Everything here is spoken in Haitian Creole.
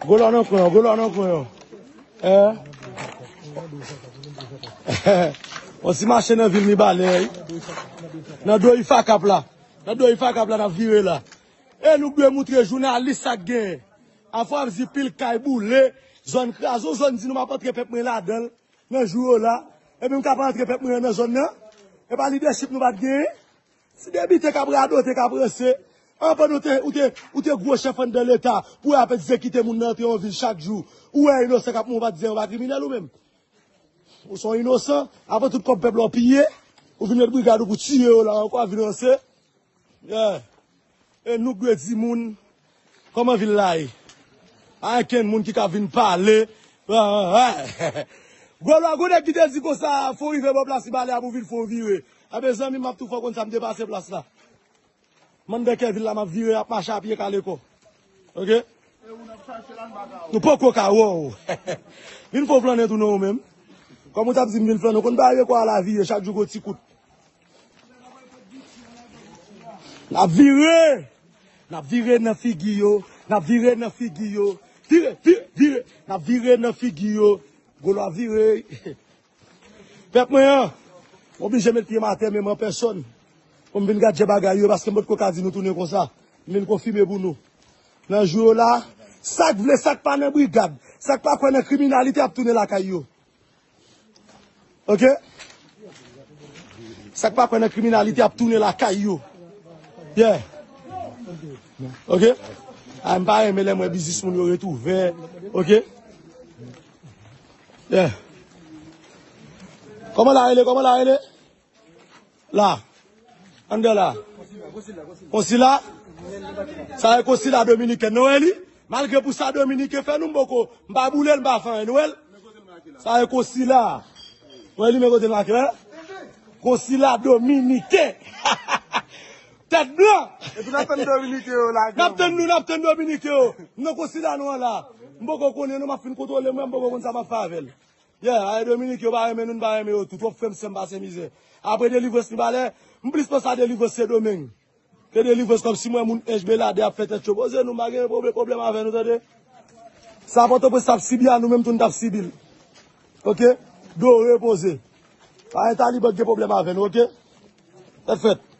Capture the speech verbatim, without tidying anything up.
Gwo lò nan kwen an, gwo lò nan kwen an. Eh? On ti mache nan vil Mibalè, wi. Nan do Ifakap la. Nan do Ifakap la, n ap vire la. E nou dwe moutre jounalis sa k genyen. Afwa ap di pil kay boule, zòn kraze, yon zòn di nou m ap antre pèp mwen ladan l nan jou yo la. Epi m ka pa antre pèp mwen an nan zòn nan. E pa lidèchip nou pa t genyen. Ti debite k ap radote, k ap ranse. An pandan w te, ou te, ou te gwo chèf anndan Leta, pou w ap egzekite moun nan antre yon vil chak jou. Ou wè inosan k ap mouri, ou pa t di anyen, ou pa kriminèl ou menm. Ou se yon inosan, apre tout kòb pèp la w piye, ou vin met brigad ou pou tiye yo la ankò, ap vin ranse. Yeah. E nou k dwe di moun kòman vil la ye. Pa ankenn moun ki ka vin pale. Gwo lwa, gwo nèg ki te di konsa, fò w rive bò plas Mibalè a pou vin fè w vire. Enben zanmi m, m ap tou fè w konn sa, m depase plas la. Mann dèkè vil la, m ap vire, ap mache a pye kale kò. Oke? Nou poko ka wè w. Vin fè w flannen tou non ou menm. Kòm ou t ap di m vin flannen, w konn bagay yo kwa lavi ye, chak jou gon ti kout. N ap vire! N ap vire nan figi yo. N ap vire nan figi yo. Vire, vire, vire. N ap vire nan figi yo. Gwo lwa vire. Pèp mwen an, m oblije met pye m atè, men m an pèsòn. Pou m vin gade jan bagay yo, paske m potko ka di nou tounen konsa. M vin konfime pou nou. Nan jou yo la, sa k vle, sa k pa nan brigad, sa k pa kwè nan kriminalite ap tounen lakay yo. Oke? Sa k pa kwè nan kriminalite ap tounen lakay yo. Yeah. Oke? A, m pa renmen lè m wè biznis moun yo ret ouvè. Oke? Yeah. Kòman la rele? Kòman la rele? La. Anndan la. Konsila? Sa e konsila dominiken. Nou wè li? Malgre pou sa dominiken fè nou, m poko, m pa boule l, m pa fè anyen. Nou wè l? Sa e konsila. Wè li men kote l make, wè? Konsila dominiken. Tèt blan. Epi n ap tann dominiken yo la. N ap tann nou, n ap tann dominiken yo. M nan konsila nou an la. M poko konnen non, m ap fin kontwole mwen, m poko konn sa m ap fè avè l. Yeah, a e dominiken yo pa renmen nou, n pa renmen yo tou. Twòp frè m, sè m pase mizè. Apre delivrans Mibalè, m plis panse a delivrans Sendomeng ke delivrans kòmsi m wè moun Ench Beladè ap fè tèt cho. Poze nou, m pa gen pwoblè-, pwoblèm avè nou, tande. Sa Pòtoprens t ap sibi a, nou menm tou n t ap sibi l. Oke? Do repoze. Pa gen Taliban k gen pwoblèm avè nou, oke? Tèt frèt.